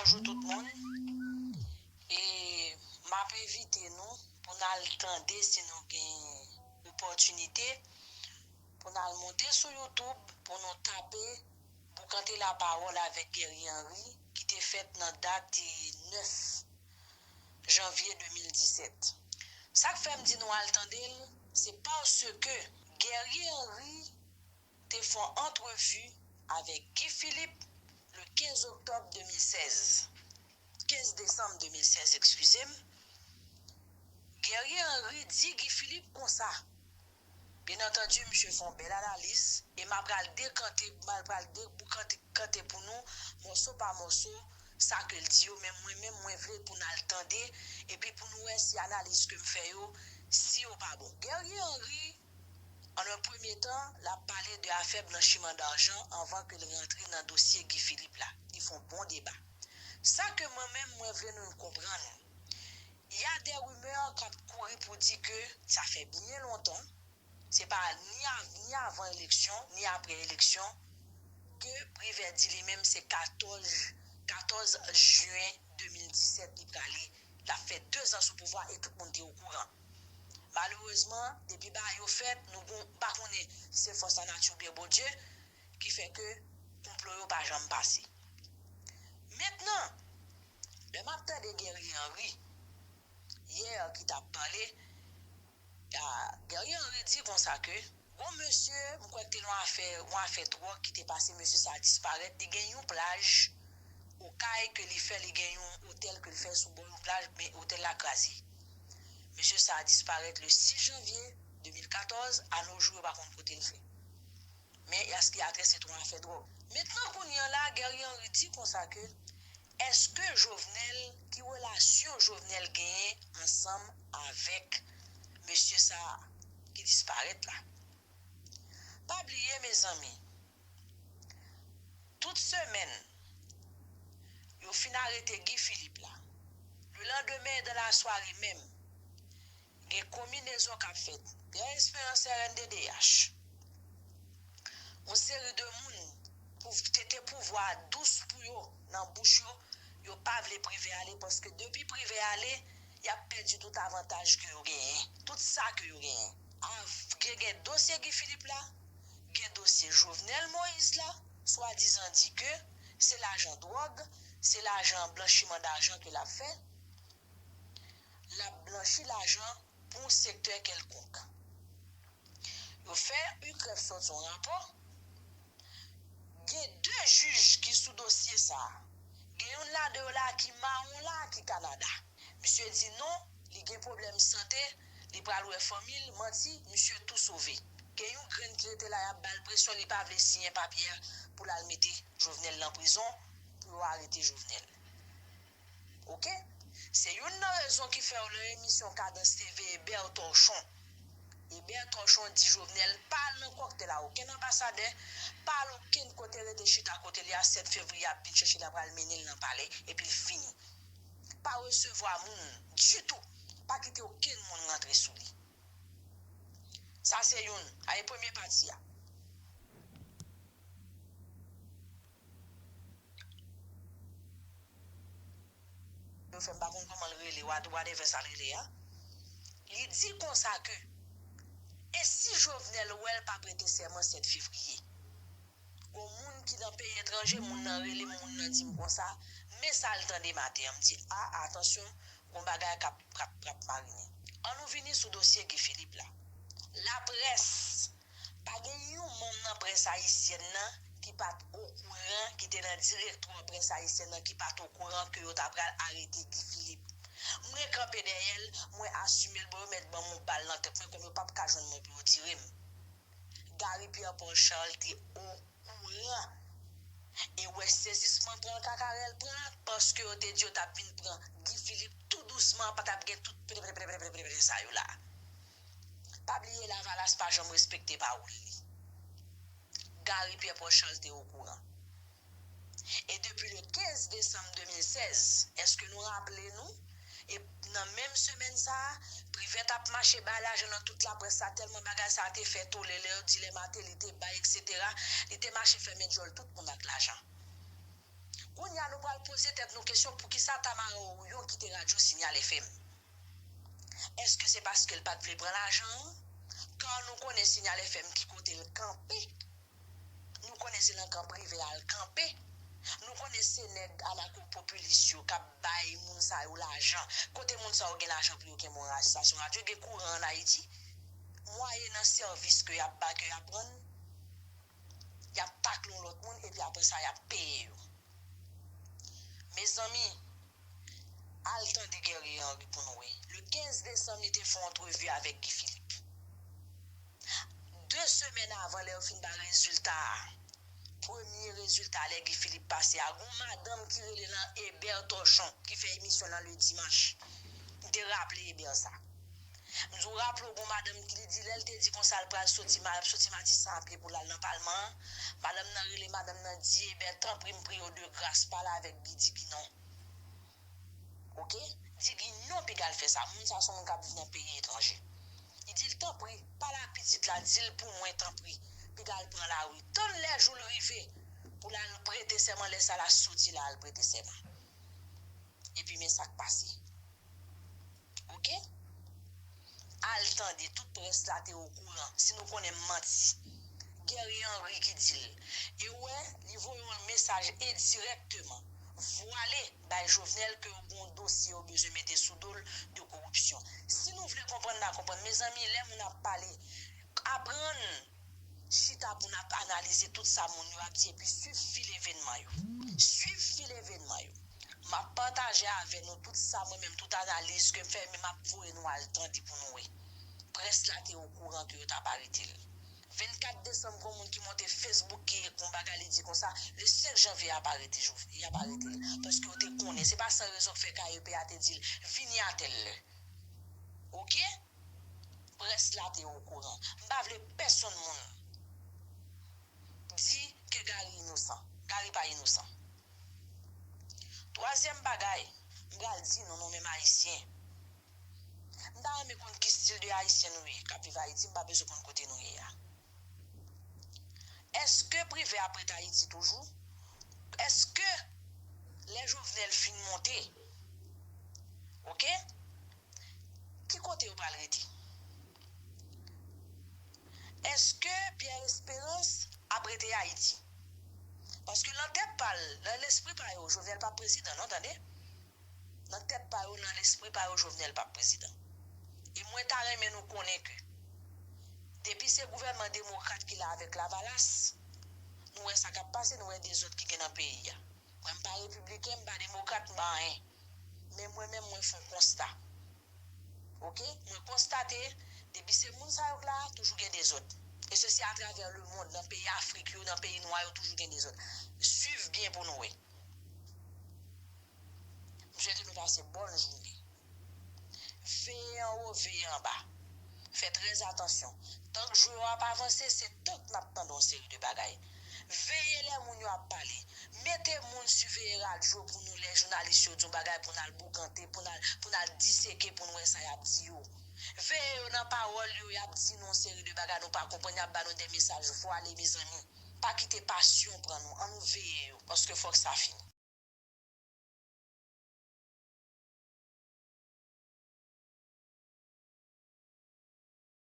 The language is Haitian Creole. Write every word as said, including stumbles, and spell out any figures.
Bonjou tout moun. E m ap envite nou pou n al tande, si nou gen opòtinite, pou n al monte sou YouTube, pou nou tape Boukante Lapawòl avèk Guerrier Henry, ki te fèt nan dat di nèf janvye de mil disèt. Sa k fè m di nou al tande l, se paske Guerrier Henry te fè yon antrevi avèk Guy Philippe le kenz oktòb de mil sèz. Kenz desanm de mil sèz, eskize m. Guerrier Henry di Guy Philippe konsa. Byen antandi, misye fè yon bèl analiz e m ap pral dekante, m ap pral deboukante kante pou nou, mòso pa mòso, sa ke l di yo, men mwen menm, mwen vle pou n al tande, epi pou nou wè si analiz ke m fè yo, si yo pa bon. Guerrier Henry, an un premye tan, l ap pale de afè blanchiman dajan anvan ke l rantre nan dosye Guy Philippe la. Li fè yon bon deba. Sa ke mwen menm, mwen vle nou konprann, y a des rumeurs k ap kouri pou di ke sa fè byen lontan, se pa ni av-, ni avan eleksyon, ni apre eleksyon, ke Privè di li menm se katòz, katòz jen de mil disèt li prale, l ap fè dezan sou pouvwa e tout moun te okouran. Malerezman, depi bagay yo fèt, nou gon, pa konnen se fòs lanati oubyen Bondye ki fè ke konplo yo pa janm pase. Mentnan, lè m ap tande Guerrier Henry, yè ki t ap pale, a, Guerrier Henry di konsa ke, gon mesye, m kwè ke te yon afè, yon afè dwòg ki te pase, mesye sa a disparèt, li gen yon plaj Okay ke li fè, li gen yon otèl ke li fè sou bò yon plaj, men otèl la kraze. Mesye sa a disparèt le sis janvye de mil katòz, a no jou yo pa konn kote l fè. Men, èske a trese tou afè dwòg? Mentnan kounye a la, Guerrier Henry di konsa ke, èske Jovenel, ki relasyon Jovenel genyen ansanm avèk mesye sa a ki disparèt la? Pa bliye, mezanmi, tout semèn, yo fin arete Guy Philippe la. Le lendemain, dans la soirée même, gen konminezon k ap fèt. Pierre Espérance, R N D D H. Yon seri de moun pou tete pouvwa a dous pou yo nan bouch yo, yo pa vle Prive ale, paske depi Prive ale, y ap pèdi tout avantaj ke yo genyen, tout sa ke yo genyen. Gen, gen dosye Guy Philippe la, gen dosye Jovenel Moïse la, swadizan di ke se lajan dwòg, se lajan blanchiman dajan ke l ap fè. L ap blanchi lajan pou yon sektè kèlkonk. Yo fè UCREF sòti yon rapò. Gen de jij ki sou dosye sa a. Gen youn ladan yo la ki mawon la, ki Kanada. Misye di non, li gen pwoblèm sante, li pral wè fanmi l, manti, misye tou sove. Gen yon grenn ki rete la, y ap ba l presyon, li pa vle siyen papye a pou l al mete Jovenel nan prizon, pou yo arete Jovenel. Oke? Se youn nan rezon ki fè w nan emisyon Kadans T V, Eber Torchon. Eber Torchon di Jovenel pa al nan kòktèl a okenn anbasadè, pa al okenn kote, rete chita kote li a, sèt fevriye ap vin chèche l, l ap pral mennen l nan palè, epi l fini. Pa resevwa moun ditou, pa kite okenn moun rantre sou li. Sa se youn, a e premye pati a. Yo fè m pa konn kòman l rele, what-, whatever sa l rele a. Li di konsa ke, e si Jovenel wè l pa prete sèman sèt fevriye? Gon moun ki nan peyi etranje, moun nan rele m, moun nan di m konsa, men sa l tande maten an, m di, a, atansyon, gon bagay k ap, k ap, k ap marinen. An nou vini sou dosye Guy Philippe la. Laprès, pa gen yon manm nan près ayisyèn nan ki pa t okouran, ki te nan direktwa près ayisyèn nan, ki pa t okouran ke yo ta pral arete Guy Philippe. Mwen kanpe dèyè l, mwen asime l, bon, yo mèt ban m yon bal nan tèt mwen, kòm yo p ap ka jwenn mwen pou yo tire m. Gary Pierre Paul Charles te okouran. E w wè sezisman pran l, kakarèl pran l, paske yo te di yo t ap vin pran Guy Philippe tou dousman, pa t ap gen tout pete pete pete pete pete sa yo la. Pa bliye Lavalas pa janm respekte pawòl li. Gary Pierre Paul Charles te okouran. E depi le kenz desanm de mil sèz, èske nou raple nou? E nan menm semèn sa a, Privè t ap mache bay lajan nan tout laprès la, tèlman bagay sa a te fè tole, lè yo di lè Martelly te bay, etsetera, li te mache fèmen djòl tout moun ak lajan. Kounye a, nou pral poze tèt nou kesyon, poukisa Tamara Orion kite radyo Signal F M? Èske se paske l pa t vle pran lajan an? Kan nou konnen Signal F M ki kote l kanpe, nou konnen se nan kan prive a l kanpe, nou konnen se nèg anako-popilis yo k ap bay moun sa yo lajan. Kote moun sa yo gen lajan pou yo kenbe yon ra-, estasyon radyo? Gen kouran ann Ayiti? Mwaye nan sèvis ke y ap ba, ke y ap rann, y ap takle yon lòt moun, epi apre sa, y ap peye yo. Mezanmi, al tande Guerrier Henry pou nou wè. Le kenz desanm, li te fè yon antrevi avèk Guy Philippe. De semèn avan, lè yo fin bay rezilta a, premye rezilta, lè Guy Philippe pase a, gon madanm ki rele nan Eber Torchon, ki fè emisyon nan Le Dimanche. M te raple Eber sa. M di w, raple w, gon madanm ki li di, lè l te di konsa l pral soti, ma-, soti Matisan a pye pou l al nan palman an, madanm nan rele, madanm nan di, Eber, tanpri, m priye w de gras, pale avèk Guy, di Guy non. Oke? Di Guy non, piga l fè sa. Moun sa se yon moun k ap viv nan peyi etranje. Li di l, tanpri, pale ak pitit la, di l pou mwen, tanpri, piga l pran lari. Tann lè jou l rive pou l al prete sèman, lè sa l a soti la al prete sèman. Epi men sa k pase. Oke? Al tande, tout près la te okouran, si nou konnen m manti. Guerrier Henry ki di l. E w wè, li voye yon mesaj endirèkteman, vwale, bay Jovenel ke yo gen yon dosye yo bezwen mete sou do l de koripsyon. Si nou vle konprann, n a konprann. Mezanmi, lè moun ap pale, aprann chita pou n ap analize tout sa moun yo ap di epi swiv fil evènman yo. Swiv fil evènman yo. M ap pataje avè nou tout sa mwen menm, tout analiz ke m fè, men m ap voye nou al tande pou nou wè. Près la te okouran ke yo t ap arete l. Vennkat desanm, gon moun ki monte Facebook ki ekri yon bagay, li di konsa, le senk janvye, y ap arete Jovenel, y ap arete l. Paske yo te konnen, se pa san rezon k fè K E P a te di l, vini a tèl lè. Oke? Près la te okouran. M pa vle pèsonn moun di ke Gary inosan. Gary pa inosan. Twazyèm bagay, m pral di nou, nou menm Ayisyen. M ta renmen konn ki stil de Ayisyen nou ye, k ap viv Ayiti, m pa bezwen konn kote nou ye a. Èske Privè ap ret Ayiti toujou? Èske lè Jovenel fin monte, oke? Ki kote yo pral rete? Èske Pierre Espérance ap rete Ayiti? Paske nan tèt pa l, nan lespri pa yo, Jovenel p ap prezidan, non, tande. Nan tèt pa yo, nan lespri pa yo, Jovenel p ap prezidan. E mwen ta renmen nou konnen ke depi se gouvènman demokrat ki la avèk Lavalas, nou wè sa k ap pase, nou wè dezòd ki gen nan peyi a. Mwen, m pa repibliken, m pa demokrat, m pa anyen. Men mwen menm, mwen fè yon konsta. Oke? Mwen konstate, depi se moun sa yo k la, toujou gen dezòd. E se, se atravè lemonn, nan peyi Afrik yo, nan peyi nwa yo, toujou gen dezòd. Swiv byen pou nou wè. M swete nou pase bòn jounen. Veye anwo, veye anba. Fè trè atansyon. Tan k jou yo ap avanse, se tan k n ap tande yon seri de bagay. Veye lè moun yo ap pale. Mete moun siveye radyo pou nou lè jounalis yo di yon bagay pou n al boukante, pou n al, pou n al diseke, pou n wè sa y ap di yo. Veye yo nan pawòl yo, y ap di nou yon seri de bagay nou pa konprann, y ap ba nou de mesaj vwale, mezanmi. Pa kite pasyon pran nou, ann nou veye yo, paske fòk sa fini.